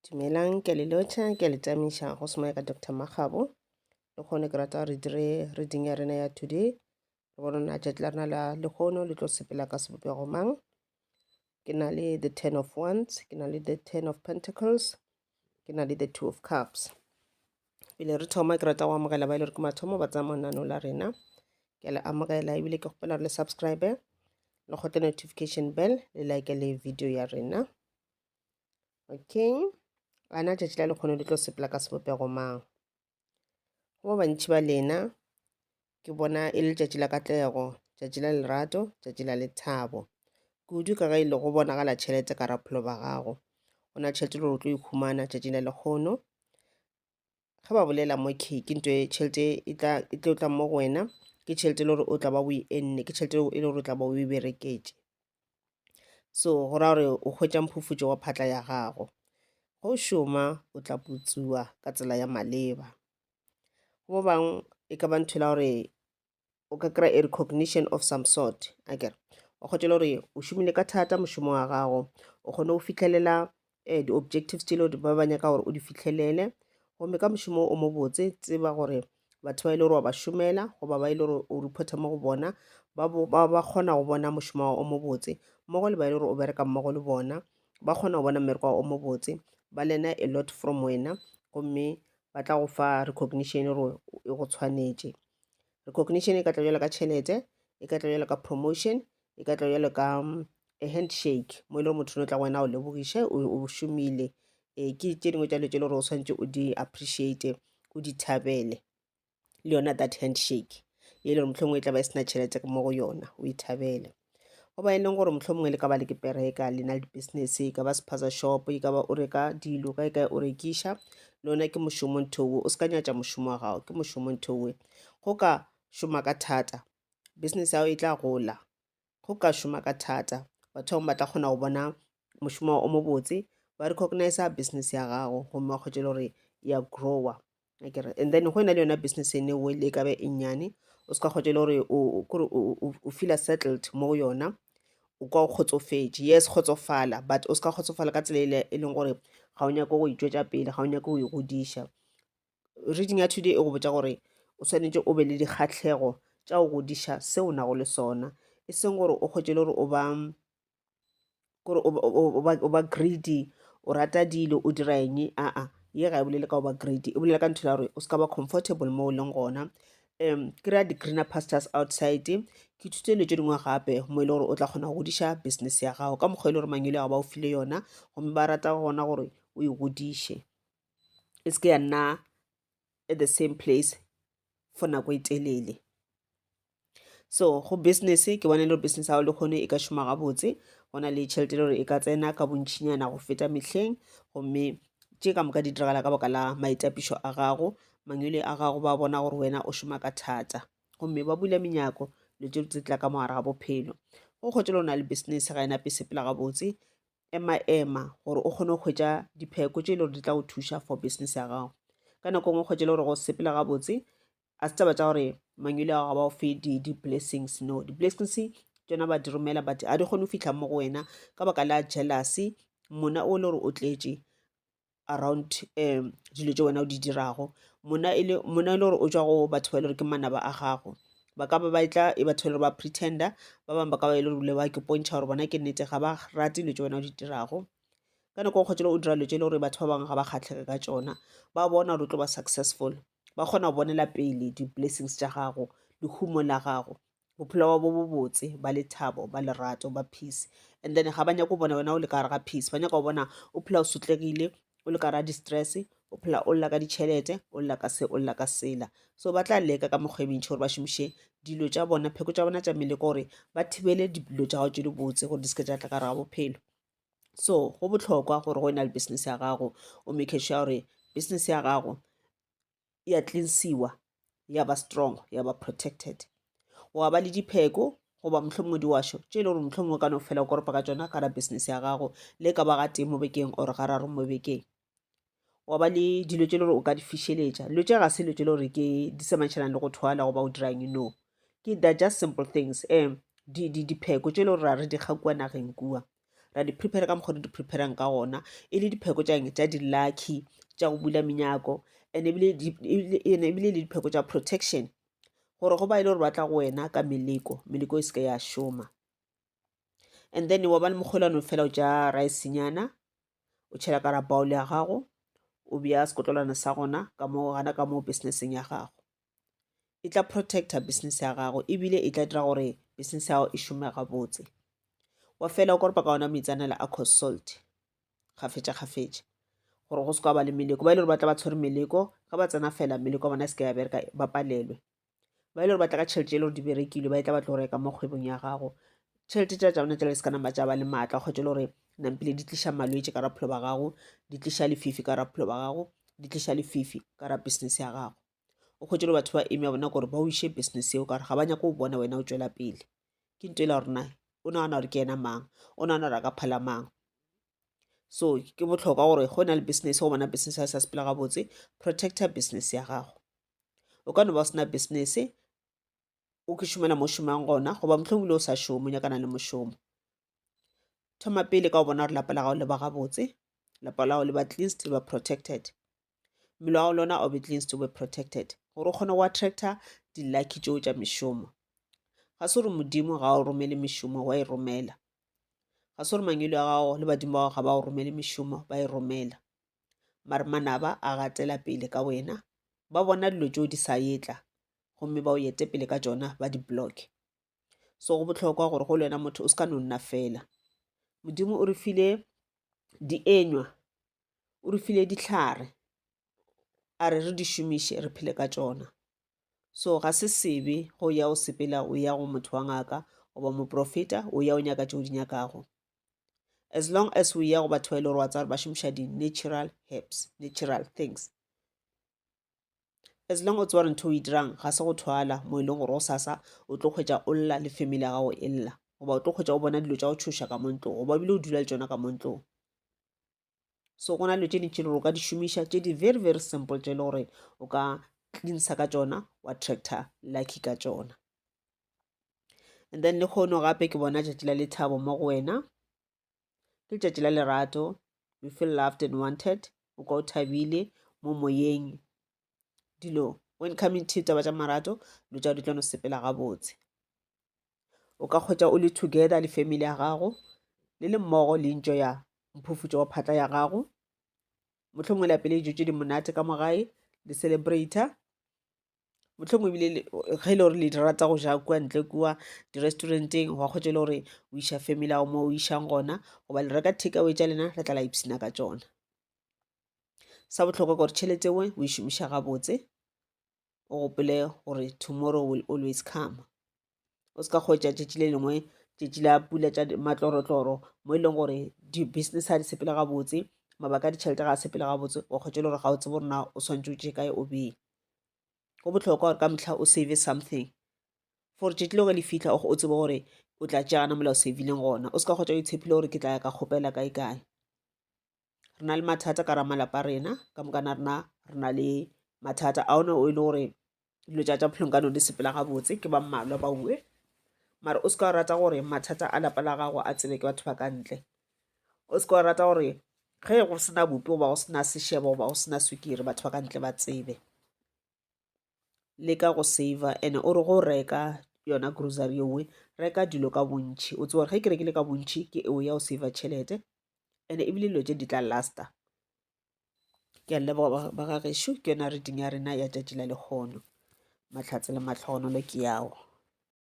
Dumelang, ke a le lotšha, ke a le tamiša go semaya ka Doctor Makgabo. Le kgone ke rata re dire reading ya rena ya today. Re bone na tšatši la rena la lehono le tlo sepela ka sebopego mang. Ke na le the ten of wands, ke na le the ten of pentacles, ke na le the two of cups. Pele re thoma ke rata go amogela ba e le gore ke mathomo ba tsaya monano la rena. Ke a le amogela ebile ke kgopela gore le subscribe, le kgotle notification bell, le like le video ya rena. Okay, ana tšatši la lekgono le tlo sepela ka sebopego mang? Go ba bantši ba lena ke bona e le letšatši la katlego, tšatši la lerato, tšatši la lethabo. Kudu ka ge e le go bonagala tšhelete ka raphelo ba gago. Go na tšhelete le gore o tlo e humana tšatši la lekgono. Ge ba bolela mo ke ke ntho e tšhelete e tla e tlo tla mo go wena ke tšhelete e le gore o tla ba o e enne ke tšhelete e le gore o tla ba o e bereketše. So go ra gore o hwetša mphufutšo wa phatla ya gago. Ge o šoma o tla putsuwa ka tsela ya maleba. Go ba bangwe e ka ba ntho la gore o ka kry-a a recognition of some sort akere o kgotse le gore o šomile ka thata mošomo wa gago o kgone go fitlhelela um di-objectives tše le gore ba ba nyaka gore o di fitlhelele gomme ka mošomo o mobotse tseba gore batho ba e le gore wa ba šomela goba ba e le gore o reporta mo go bona ba ba kgona go bona mošomo o mobotse mmogo le ba e le gore o bereka mmogo le bona ba kgona go bona mmereko o mobotse ba learna a lot from wena gomme ba tla go fa recognition gore e go tshwanetše. Recognition e ka tla bjalo ka tšhelete, e ka tla bjalo ka promotion, e ka tla bjalo ka mm, a handshake mo e le gore motho no tla go wena o lebogiše o šomile. Ee, ke tše dingwe tša dilo tše e le gore o swanetše o di appreciate, o di thabele. Le yona that handshake e le gore mohlomongwe e tla ba e se na tšhelete mo go yona, o e thabele. Go ba e leng gore mohlomongwe le ka ba le ke pereka le na le di-business e ka ba spaza shop e ka ba o reka dilo kae kae o rekiša le yona ke mošomo ntho o o se ka nyatša mošomo wa gago ke mošomo ntho o go ka šoma ka thata business ya gago e tla gola go ka šoma ka thata batho ba bangwe ba tla kgona go bona mošomo o mobotse ba recognize business ya gago gomme wa kgwetša e le gore ya grower. Akere and then go e na le yona business e nngwe le e ka be e nnyane o se ka kgotsa e le gore kore o feela settled mo go yona o kwa o kgotsofetše yes kgotsofala but o se ka kgotsofala ka tsela ele e leng gore ga o nyake go itšwetša pele ga o nyake go e godiša. Reading ya today e go botša gore o swanetše o be le dikgahlego tša go godiša seo o nago le sona e seng gore o kgwetše e le gore o ba kore o ba greedy o rata dilo o dira eng aa ye ga e bolele ka go ba greedy e bolela ka ntho ya gore o se ka ba comfortable mo o leng gona um kry-a di-greener pastures outside ke ithute dilo tše dingwe gape mo e le gore o tla kgona go godiša business ya gago ka mokgwa e le gore mangwele a ba o file yona gomme ba rata gona gore o e godiše e se ke ya nna at the same place for nako e telele. So go business ke bona e le gore business ya gago le kgone e ka šoma gabotse go na le tšhelete e le gore e ka tsena ka bontšinyana go feta mehleng gomme tše ka moka di diragala ka baka la maitapišo a gago mangwele a gago ba bona gore wena o šoma ka thata gomme ba bula menyako dilo tše di tla ka mogare ga bophelo go kgotse le o na le business ga e nape sepela gabotse ema-ema gore o kgone go hwetša dipheko tše e le gore di tla go thuša for business ya gago. Ka nako e nngwe o hwetše e le gore go sepela gabotse a se taba tša gore mangwele ao ga ba o fe di-blessings no di-blessings tšona ba di romela but ga di kgone go fihla mo go wena ka baka la jealousy mona o le gore o tletše around um dilo tše wena o di dirago mona e le mona e le gore o tšwa go batho ba e le gore ke manaba a gago ba ka ba ba etla e batho ba e le gore ba pretender ba bangwe ba ka ba e le gore ba ke pontšha gore bona ke nnete ga ba rate dilo tše wena o di dirago ka nako e kgotse o dira dilo tše e le gore batho ba bangwe ga ba kgahlege ka tšona ba bona gore o tlo ba successful ba kgona go bonela pele di-blessings tša gago lehumo la gago bophelo ba bo bobotse ba lethabo ba lerato ba peace and then ga ba nyake go bona wena o le ka gare ga peace ba nyaka go bona o phela o sotlegile o le ka gare ga di-stress o phela o lla ka ditšhelete o lla ka se o lla ka sela so ba tla leka ka mekgwa e mentši gore ba šomiše dilo tša bona pheko tša bona tša mmele ke gore ba thibele dilo tša gago tše dibotse gore di se ke tša tla ka gare ga bophelo so go bohlokwa gore go e na le business ya gago o make sure gore business ya gago ya cleansiwa ya ba strong ya ba protected wa ba le dipheko goba mohlomongwe diwašo tše e le gore mohlomongwe ka no fela o koropa ka tšona ka ra business ya gago le ka ba ga tee mo bekeng or ga raro mo bekeng wa ba le dilo tše le gore o ka di fišeletša dilo tše ga se dilo tše le gore ke di samantšhanang le go thwala goba o dirang no ke they're just simple things um dipheko tše le gore ra re di kga kua nageng kua. Ra di prepare ka mokgwa re di preparang ka gona, e le dipheko tša eng? Tša di-lucky, tša go bula menyako, and ebile ebile le dipheko tša protection, gore go ba e le gore ba tla go wena ka meleko, meleko e se ke ya šoma. And then wa ba le mokgolano fela o tša rice-nyana, o tšhela ka ra bowl ya gago, o bea sekotlolwana sa gona ka mo gana ka mo businesseng ya gago. E tla protecta business ya gago ebile e tla dira gore business ya gago e šome gabotse. Wa fela o koropa ka ona metsanela a consult kgafetša-kgafetša gore go se ka ba le meleko. Ba e le gore ba tla ba tshwere meleko, ge ba tsena fela meleko ya bona e se ke ya bereka, ba palelwe. Ba e le gore ba tla ka tšhelete e le gore di berekilwe, ba e tla ba tlo reka mo kgwebong ya gago. Tšhelete tša tša bona tšela di se ka nama tša ba le maatla, kgotsa e le gore nampile di tliša malwetši ka raphelo ba gago, di tliša lefifi ka raphelo ba gago, di tliša lefifi ka ra business ya gago. O kgwetše le batho ba eme ya bona gore ba o iše business yeo ka gore ga ba nyake go bona wena o tšwela pele. Ke nto e la gore na o nagana gore ke yena mang, o nagana gore a ka phala mang. So ke bohlokwa gore go na le business, go bona business ya sa sepela gabotse, protecta business ya gago. O ka no ba o sena business, o ke šomela mo o šomang gona, goba mohlomongwe o sa šome, o nyakana le mošomo. Thoma pele ka go bona gore lapa la gago le ba gabotse, lapa la gago le ba cleansed, le ba protected. Mmele wa gago le ona o be cleansed, o be protected, gore o kgone go attracta di-lucky tšeo tša mešomo. Ga se gore Modimo ga o romele mešomo, wa e romela. Ga se gore mangwele a gago le badimo ba gago ga ba o romele mešomo, ba e romela. Mare manaba a gatela pele ka wena, ba bona dilo tšeo di sa etla gomme ba o ete pele ka tšona, ba di blocke. So go bohlokwa gore go le wena motho o se ka no nna fela. Modimo o re file dienywa, o re file dihlare, a re re di šomiše re phele ka tšona. So ga se sebe go ya o sepela o ya go motho wa ngaka goba moprofeta, o ya o nyaka tšeo di nyakago. As long as o ya go batho ba e le gore wa tseba gore ba šomiša di-natural herbs, natural things. As long o tseba gore ntho o e dirang ga se go thwala mo e leng gore gosasa o tlo hwetša o lla le family ya gago e lla, goba o tlo hwetša o bona dilo tša go tšhoša ka mo ntlong, goba ebile o dula le tšona ka mo ntlong. So go na le dilo tše dintši le gore o ka di šomiša tše di very very simple tše e le gore o ka cleansa ka tšona, wa attracta lucky ka tšona. And then lehono gape ke bona tšatši la lethabo mo go wena, ke letšatši la lerato, you feel loved and wanted, o kwa o thabile mo moyeng. Dilo when coming to taba tša marato, dilo tša di tlo no sepela gabotse. O ka kgwetša o le together le family ya gago, le le mmogo le enjoya mphufutšo wa phatla ya gago. Mohlomongwe le apele dijo tše di monate ka mo gae, le celebrate-a. Mohlomongwe ebile ge e le gore le di rata go ja kua ntle kua di-restaurant-eng, wa kgwetša e le gore o iša family ya gago mo o išang gona, goba le reka take away tša lena, le tla la ipshina ka tšona. Sa bohlokwa ke gore tšhelete ewe o e šomiša gabotse, o gopole gore tomorrow will always come. O se ka kgwetša tšatši le lengwe tšatši la pula tša matlorotloro mo e leng gore di-business ga di sepele gabotse, mabaka a ditšhelete ga a sepele gabotse, wa kgwetša e le gore ga o tsebe gore na o swanetše o tšee kae o bee. Go bohlokwa gore ka mehla o save something for tšatši leo ge le fihla o tsebe gore o tla tšea gana mola o savileng gona. O se ka kgwetša o itshepile gore ke tla ya ka kgopela kae kae. Re na le mathata ka ra malapa a rena, ka moka na rena re na le mathata a ona o e le gore dilo tša tša bophelong ka no di sepela gabotse, ke ba mmalwa ba uwe. Mara o se ka wa rata gore mathata a lapa la gago a tsebe ke batho ba ka ntle. O se ka wa rata gore ge go sena bupi goba go sena sešebo goba go sena swikiri batho ba ka ntle ba tsebe. Leka go saver and o re go reka yona grocery ewe, reka dilo ka bontši, o tsebe gore ge ke rekile ka bontši ke eo ya go saver tšhelete, and ebile dilo tše di tla lasta. Ke a leboga ba ga gešo, ke yona reading ya rena ya tšatši la lehono. Mahlatse le mahlohonolo ke yao.